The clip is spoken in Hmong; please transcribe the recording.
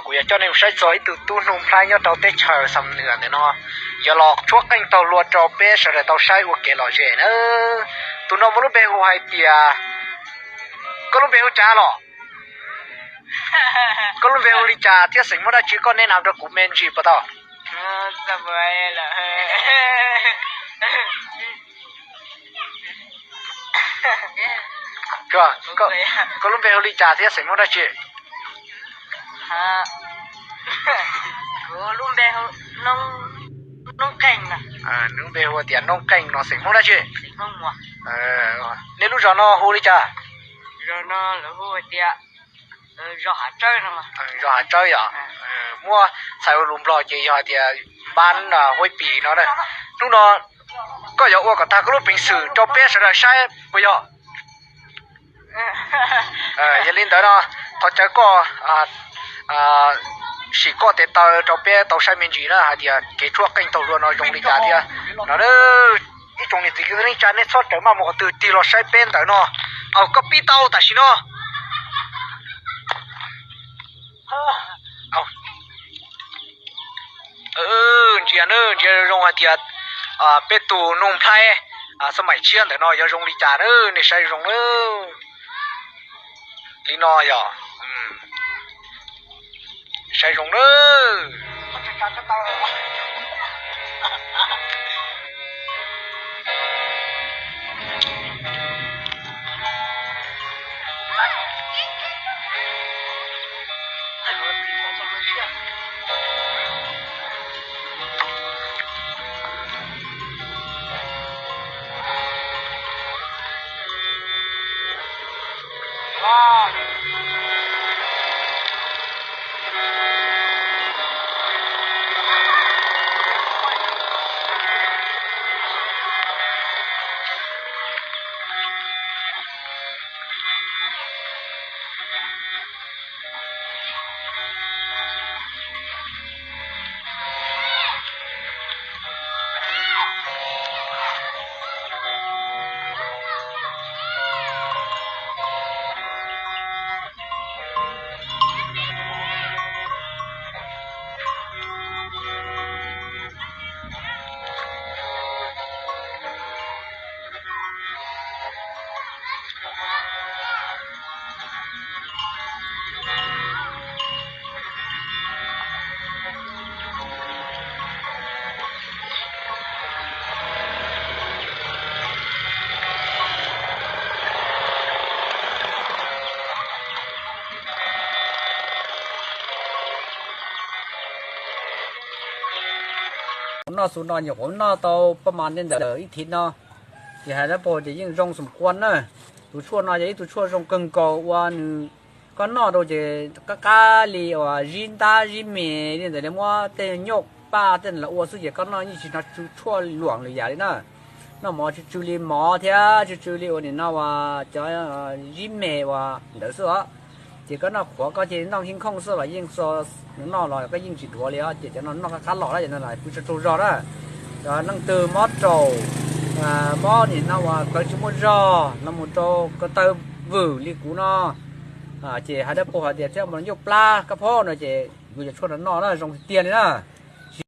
Kuv yuav coj nej mus saib txog ib tug tub Nuj Nplhaib nyob rau teb chaws Xam Nwas ntawm no, yuav los tshuab qeej taug lua rau peb sawv daws tau saib ua kev lom zem na. Tus no muaj lub npe hu hais tias, koj lub npe hu cas los? Koj lub npe hu li cas thiab xeem Hmoob dab tsi, koj neb nam rau kuv me ntsis puas tau? Koj lub npe hu li cas thiab xeem Hmoob dab tsi? Nws lub npe hu tias Noob Qeej no, xeem Hmoob dab tsi? Nej lub zos no hu li cas? Zos Hav Tsawb yom. Muab txhais ua lus Nplog ces yog hais tias npab Huaib Pis no. Hnub no koj yuav ua kom tag koj lub peev xwm rau peb sawv daws saib puas yog? Yog li ntawd no, thov caw koj sim koj tes taw rau peb tau saib me ntsis na hais tias kev tshuab qeej taug lua no zoo li cas thiab no. Ib tsoom niam txiv kwv tij neej tsa, nej txhob rawm maj mus qhov twg, tig los saib peb ntawm no, koj pib tau tam sim no. Ntsia na, ntsia zoo hais tias peb tus Nuj Nplhaib xab maim tshiab ntawm no yuav zoo li cas na, nej saib zoo na. Li no yog, saib zoo na. Noj xu no nyuam qhuav noj tau paj mas ntawm ib thiv no, ces hais dab paug tias yeej zoo xum quas na. Tus tshuaj no yog ib tug tshuaj zoo kawg nkaus uas nws, koj noj rau ces qab qab li uas zib ntab zib me li ntawd, muab tej nyuj paj tej los ua xwb ces koj noj yeej tsis hnov tshuaj luam lwm yam li na. Noj mov tsw tsw li mov thiab tsw tsw li uas nim no uas cov zib me uas ntawd xwb os. Ces koj noj qhuav koj cia li noj nkij nkhooj xwb los yeej noj los koj yeej tsis dhuav li os. Ces cov no noj qab qab los na, cov no pw tsaug tsaug zog na. Cov leej twg mob raum, mob nim no uas plawv tsis muaj zog los mus rau ko taw vwm li kuv no, ces hais dab paug hais tias thiab mus nyuj plab kab phob no ces kuv cov tshuaj no noj na zoo tiag tiag li na.